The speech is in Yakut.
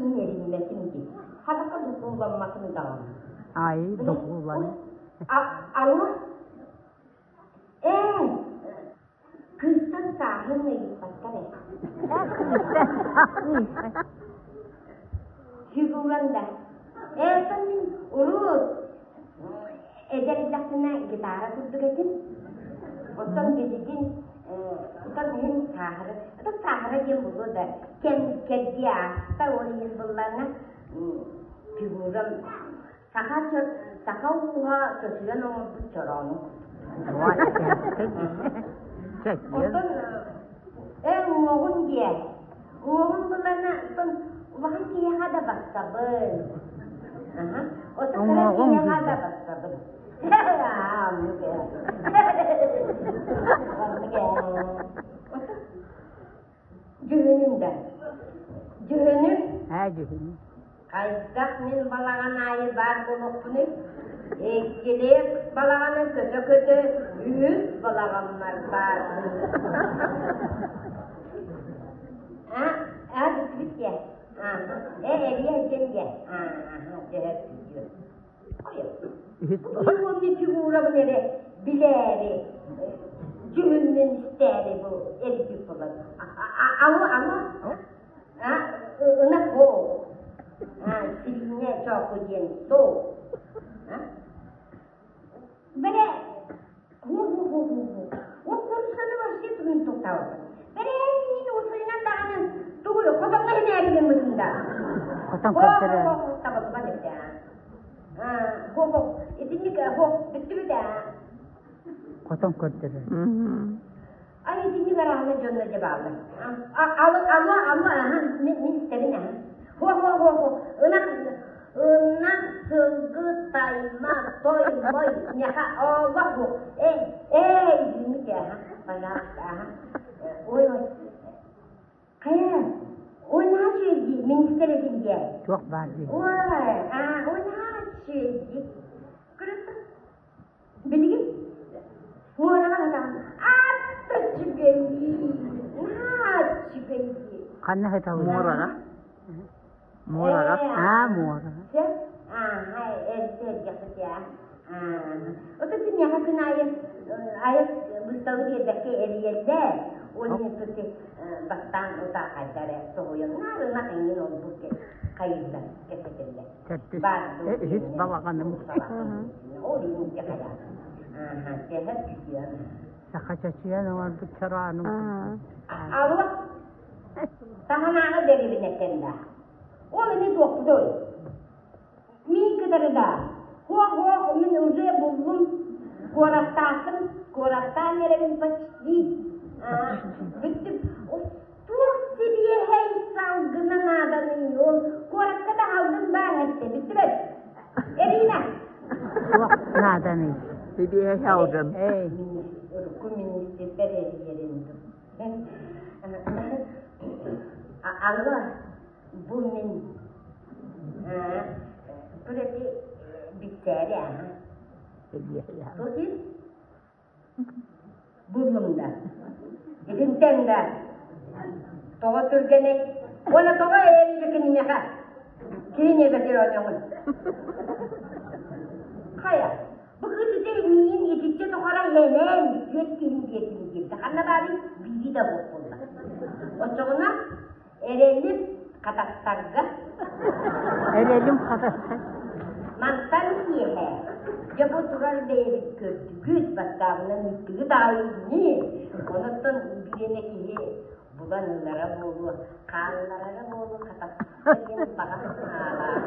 мин эриммэтим дии. Хатака дукулламматым даҕаны. Ай, дукуллан. Алло? Ээ, кыыстан сааһын ыйыппаттар ээ. Фигуран да. Ээ, оттон мин урут эдэр эрдэхпинэ гитара курдук этим. Оттон билигин оттон иһин саахара, оттон саахара диэн буолуо да, кэм кэрдии ааста, ол иһин буллаҕына фигурам саха саха ууһа чочуйан оҥорбут чороонун курдук. Оттон эн уҥуоҕун диэ. Уҥуоҕун буллаҕына оттон улахан киһиэхэ да барсабын. Аха. Оттон кыра Уҥуоҕуҥ киһиэхэ да дии. барсабын. Аа, оннук ээ. Оннук ээ. Оттон дьүһүнүн да. Дьүһүнүн Ээ, дьүһүнүн. Хайдах мин балаҕан аайы баар буолуохпунуй? Иккилиэх балаҕаны көтө-көтө үһүс балаҕаммар баар А, а, бүттүбүт диэ. Э, эрийэ сылдьан диэ. Аа, дьэһэр күдьүө. Үһүс Бу уонна фигурабын эрэ билээри, дьүһүммүн истээри бу эрийбит буолан. Алло, алло. А, ынах оо. А, сибиинньэ чоку диэн тоо. А? Бэрэ, ху-ху-ху-ху-ху. Ол курсаны вообще тугун туктаабаппын. Бэрэ, миин усуйунан даҕаны тугуй, хотоҥҥо иһинээри гыммытым да. Хотон Хо, көрдөрөр. хо, хо, табыллыбат эбит аа. Хо, хо, итинник хо, бүттүбүт аа. Хотон көрдөрөр. Ай итинник араана дьонно дьэ бааллар. Алы, алы, алы, аха, мин, мин истэбин аха. Хо, хо, хо, хо, ынах, ынах, сылгы, тайма, той, мой, няха, олох бу. Э, э, извините, аха, пожалуйста, аха. Ой, ой. Хайа, ой, наһаа үчүгэй министр этин диэ. Туох баар дии. Ой, а, ой, наһаа үчүгэй Көрөттүм. Билигин муораҕа сатаан аатта үчүгэйии, наһаа үчүгэйии. Ханна сыталлар? Муораҕа. Муораҕа. Аа, муораҕа. Сөп. Ааха, эрдэ эргэхпит ээ. Отут киниэхэ күн аайы айас быысталы биэрбэккэ эрийэллэр. Ол иһин сыты бастаан утаа хайда эрэ соһуйан наар ынах эҥин олбут хайыыллар кэпсэтэллэр. Төрдүс, Баар дуу үһүс балаҕаным. Ол иһин дьэ хайа. Ааха, тэһэр түсүөн. Саха чочуйан оҥорбут чороону. Алло, таһынааҕы дэриэбинэттэн да. Ол ини туохпутуй? Мин кытары да. Хуох-хуох, мин уже буллум. Куораттаатым, куораттаан эрэбин почти. Бүттүм. Туох сибиэһэй салгына нааданый ол? Куоракка да салгын баар эттэ, бүттүбэт. Эрина. Туох нааданый? Сибиэһэй салгын. Эй. Урукку министрдэр эрийэрин Алло, бу мин Пүрэти бүттээри аха. Тутин Буллум да. Итинтэн да. Тоҕо түргэнэй? Уонна тоҕо эрийбит киниэхэ? Кини эбэтэр оонньоҥун. Хайа, бу кыыс ити миигин итиччэ тухары иһэнэн түөрт киһин диэтим диэбитэ. Ханна баарый? Биири да буолла. Оччоҕуна Эрэлим хатастарга. Эрэлим хатастар. Мантан киэһэ, дьэ бу турар бэйэбит көрдүгүт, баттаабынан ыыттыгыт аайы Онуттан бириэмэ киһи булан ылара буолуо, хаалларара буолуо хатастар диэн баҕа санаалаах.